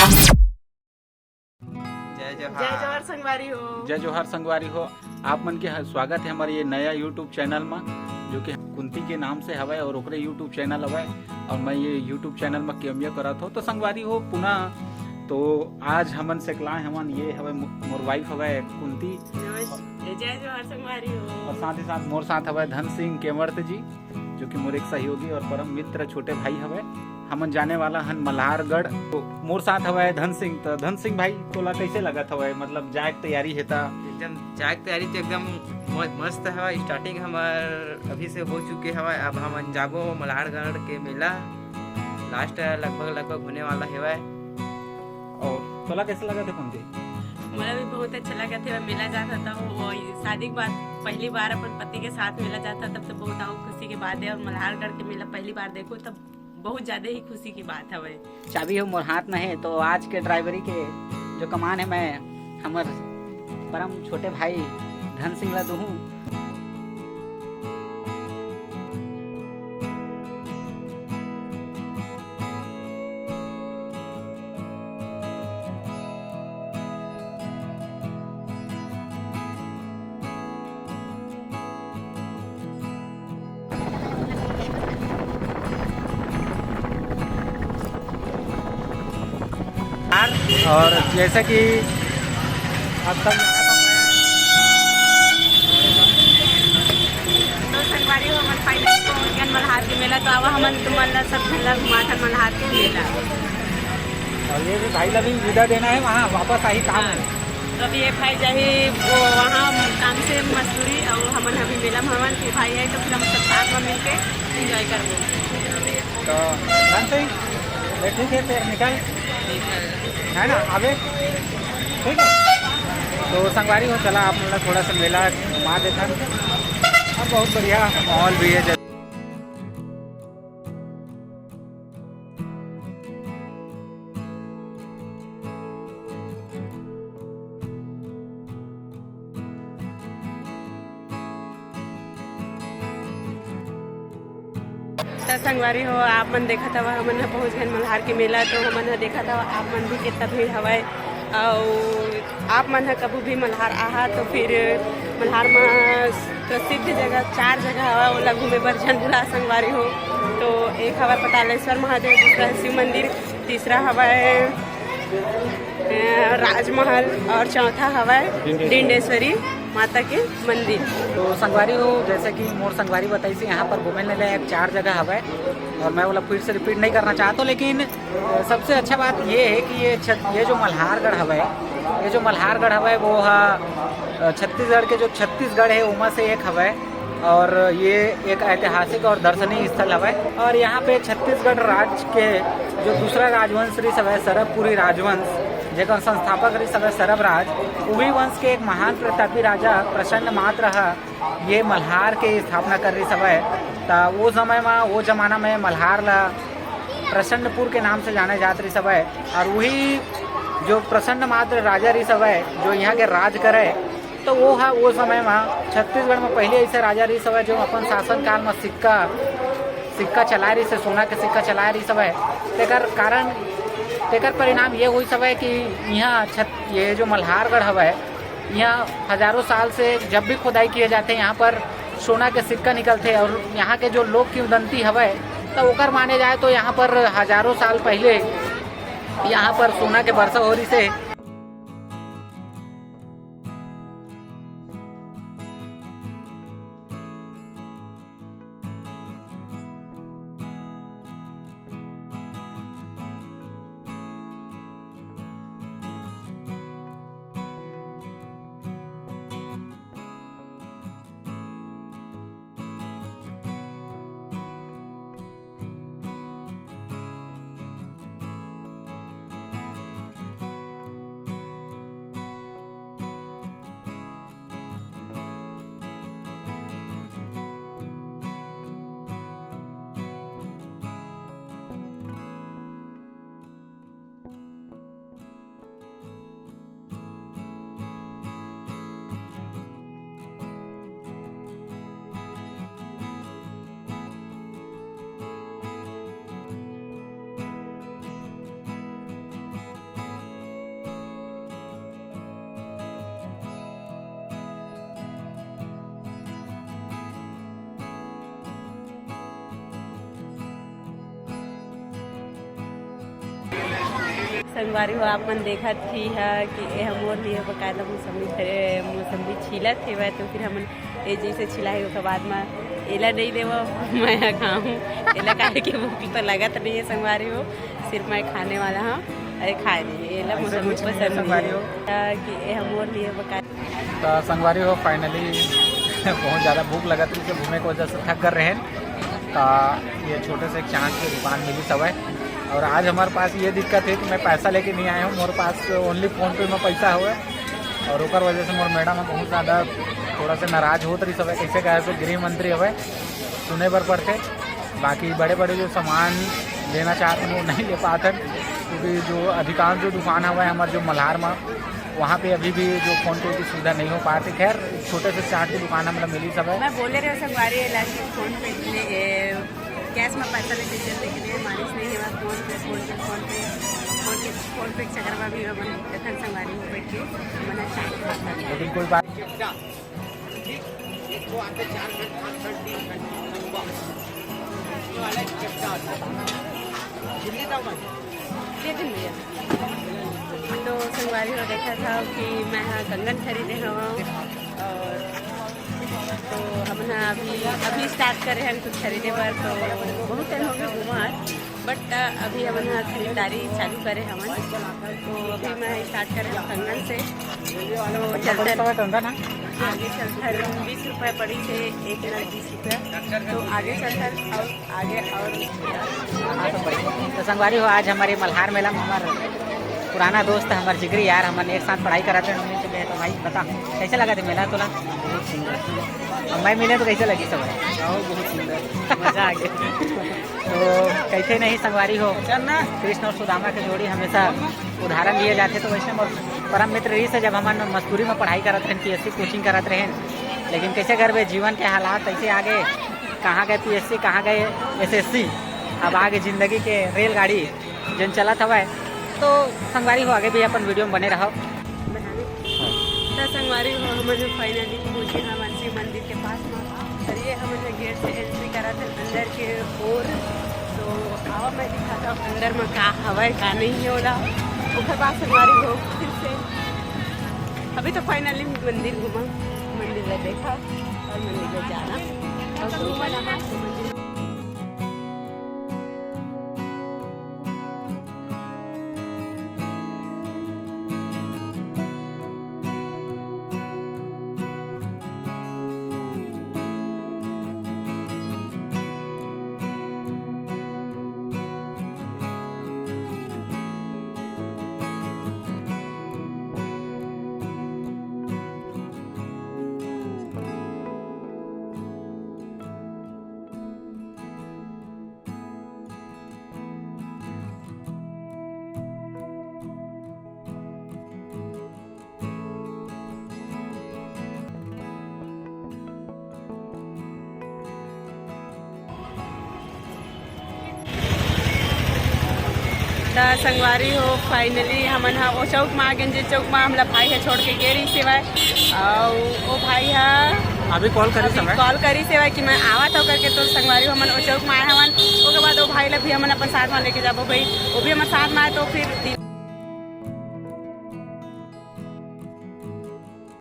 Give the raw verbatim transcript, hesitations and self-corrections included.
जय जोहार। जय जोहार संगवारी हो। जय जोहार संगवारी हो। आप मन के ह-, स्वागत है हमारे ये नया YouTube चैनल में, जो कि कुंती के नाम से हवय और ओकरे YouTube चैनल हवय, और मैं ये YouTube चैनल में cameo करत हो। तो संगवारी हो पुनः, तो आज हमन सकलाय हमन, ये हवय मो-, मोर wife हवय कुंती। नमस्ते, जय जोहार संगवारी हो। और साथ ही साथ मोर साथ हवय धन सिंह केमर्त जी, जो कि मोर एक सहयोगी और परम मित्र छोटे भाई हवय। हमन जाने वाला हन मल्हारगढ़। तो मोर साथ हवय धन सिंह। तो धन सिंह भाई, तोला कैसे लगत हवय, मतलब जाए के तैयारी हे ता? एकदम जाए के तैयारी तो एकदम म-, मस्त हवय। Starting हमर अभी से हो चुके हवय, अब हमन जाबो मल्हारगढ़ के मेला। Last लगभग लगभग होने वाला हवय। और तोला कैसे लगत हे कुंती? मोला भी बहुत अच्छा लगत हे, मेला जात हव त वो शादी के बाद पहली बार अपन पति के साथ मेला जात हव, तब तो बहुत और खुशी की बात है। और मल्हारगढ़ के मेला पहली बार देखो, तब बहुत ज्यादा ही खुशी की बात हवे। चाबी हो मोर हाथ में है, तो आज के ड्राइवरी के जो कमान है, मैं हमर परम छोटे भाई धन सिंह ला दूहूँ। और जैसा कि आप सब तो संगवारी हो, हमन finally पहुंच गए मल्हार के मेला। तो अब हमन तुमन ला सब झन ला घुमाथन मल्हार के मेला। और ये भी भाई ला भी विदा देना है, वहाँ वापस आही काम है। तो अभी ये भाई जाही वो वहाँ काम से मसूरी, और हमन अभी मेला में हवन, फिर भाई है तो फिर हम सब साथ में मिलके enjoy करबो। तो धन सिंह, ये ठीक है, फिर निकल, है ना, अबे ठीक है। तो संगवारी हो, चला आप मतलब थोड़ा सा मेला घुमा देथन। अब बहुत बढ़िया माहौल भी है। त संगवारी हो, आप मन देखत हवा, हमन ह पहुंच गए मल्हार के मेला। तो हमन ह देखत हवा, आप मन भी कितना भीड़ हवय। अउ आप मन ह कभू भी मल्हार आहा, तो फिर मल्हार म प्रसिद्ध जगह, चार जगह हवा, ओला घूमे बर झन भुला संगवारी हो। तो एक हवय पतालेश्वर महादेव, दूसरा है शिव मंदिर, तीसरा हवय, अ, राजमहल, और चौथा हवय डिंडेश्वरी माता के मंदिर। तो संगवारी हो, जैसे कि मोर संगवारी बताइस, यहाँ पर घूमे ले लायक चार जगह हवय, और मैं ओला फिर से repeat नहीं करना चाहता हूँ, लेकिन सबसे अच्छा बात ये है कि ये छत-, ये जो मल्हारगढ़ हवय, ये जो मल्हारगढ़ हवय, वो ह, अ, छत्तीसगढ़ के जो छत्तीसगढ़ है, ओमा से एक हवय। और ये एक ऐतिहासिक और दर्शनीय स्थल हवय। और यहाँ पे छत्तीसगढ़ राज्य के जो दूसरा राजवंश रिहिस हवय, सरभपुरी राजवंश, जेकर संस्थापक रिहिस हवय सरभ राज, उही वंश के एक महान प्रतापी राजा प्रसन्न मात्र ह ये मल्हार के स्थापना कर रिहिस हवय। त वो समय म, वो जमाना में मल्हार ला प्रसन्नपुर के नाम से जाने जात रिहिस हवय। और वही जो प्रसन्न मात्र राजा रिहिस हवय, जो यहाँ के राज करे, तो वो ह, वो समय म छत्तीसगढ़ म पहले ऐसे राजा रिहिस हवय, जो अपन शासनकाल म सिक्का, सिक्का चलाए रिहिस हे, सोना के सिक्का चलाए रिहिस हवय। तेकर कारण, तेकर परिणाम ये होइस हवय कि यहाँ छत-, ये जो मल्हारगढ़ हवय, यहाँ हजारों साल से जब भी खुदाई किए जाते हैं, यहाँ पर सोना के सिक्का निकलते हैं। और यहाँ के जो लोक किंवदंती हवय, तो ओकर माने जाए तो यहाँ पर हजारों साल पहले यहाँ पर सोना के बरसा हो रिहिस हे। संगवारी हो, आप मन देखत ही ह कि ए ह मोर लिए बकायदा मौसमी धरे, मौसमी छीलत हेवय, तो फिर हमन ए जैसे छिलाही, ओकर बाद म एला नइ देवव, मैं ह खाहूँ एला, काहे कि भूख तो लगत नहीं है संगवारी हो, सिर्फ मैं खाने वाला हूँ। अरे खाए नहीं, एला ऐसे मौसमी कुछ नहीं है पसंद संगवारी नहीं हो। है। कि ए ह मोर लिए बकायदा तो संगवारी हो, finally बहुत ज़्यादा भूख लगत रहिस, घूमे के वजह से थक कर रहे हैं। तो ये छोटे से एक चाट के दुकान मिलिस हवय, और आज हमारे पास ये दिक्कत है कि मैं पैसा लेके नहीं आया हूँ, मोर पास only PhonePe में पैसा हवय, और ओकर वजह से मोर मैडम ह बहुत ज़्यादा थोड़ा सा नाराज होत रहिस हवय। कैसे कहे तो गृह मंत्री हवय, सुने बर पड़थे। बाकी बड़े बड़े जो सामान लेना चाहत हन, वो नहीं ले पात हन, क्योंकि जो अधिकांश जो दुकान हवय हमारे जो मल्हार में, वहाँ पे अभी भी जो PhonePe की सुविधा नहीं हो पाती। खैर, छोटे से चाट की दुकान हमला मिलिस हवय। मैं बोले रहे संगवारी ला कि PhonePe ले, ए, cash में पैसा लेके चलने के लिए मानिस नहीं है, PhonePe, PhonePe, PhonePe, PhonePe, PhonePe के चक्कर में भी हमन देखन संगवारी हो बैठ के, हमन चाट खाता है। लेकिन कोई बात दे दिन भैया। तो संगवारी हो देखा था कि मैं ह कंगन खरीदे हवं और तो हमन ह अभी, अभी start करे हन कुछ खरीदे बर, तो बहुत time हो गए घूमा, but अभी हमन ह खरीदारी चालू करे हवन। तो अभी मैं start करे हन कंगन से। तो चलते हैं। कंगन है? आगे चलते हैं, बीस रुपया पड़ी थे एक हजार बीस रुपया, तो आगे चलते हैं और आगे और तो संगवारी हो, आज हमारे मल्हार मेला में हमार पुराना दोस्त, हमार जिगरी यार, हमन एक साथ पढ़ाई करत रहे, हमने चले, तो भाई बता, कैसे लगा थे मेला तोला? बहुत सुंदर। अब मैं मिले तो कैसे लगी सब? बहुत सुंदर, मजा आ गया। तो कैसे नहीं संगवारी हो, कृष्ण और सुदामा की जोड़ी हमेशा उदाहरण दिए जाते। तो वैसे मोर परम मित्र रहिस हे, जब हमन मस्तूरी में पढ़ाई करत रहेन, PSC coaching करत रहेन, लेकिन कैसे करबे, जीवन के हालात ऐसे आ गए, कहाँ गए PSC, कहाँ गए SSC, अब आगे जिंदगी के रेलगाड़ी जन चलत हवय। तो संगवारी हो, आगे भी अपन video में बने रहो। तो संगवारी हो, हमन finally पहुँचे हवन शिव मंदिर के पास में। और ये हमन ह gate से entry करत हन अंदर के ओर। तो आवा, मैं दिखाता हूँ अंदर में का हवय, का नहीं है ओला। ओकर बाद संगवारी हो फिर से, अभी तो finally मंदिर घूमा, मंदिर ला देखा और मंदिर ला जाना। और घूमा नहा तो मंदिर त संगवारी हो, finally हमन ह ओ चौक म आ गेन, जे चौक म हमला भाई ह छोड़ के गे रहिस हेवय। अउ ओ भाई ह अभी call करिस अभी हवय। Call करिस हेवय कि मैं आवत हव करके। तो संगवारी हो, हमन ओ चौक म आए हवन, ओकर बाद ओ भाई ला भी हमन अपन साथ म लेके जाबो भाई, ओ भी हमर साथ म आए। तो फिर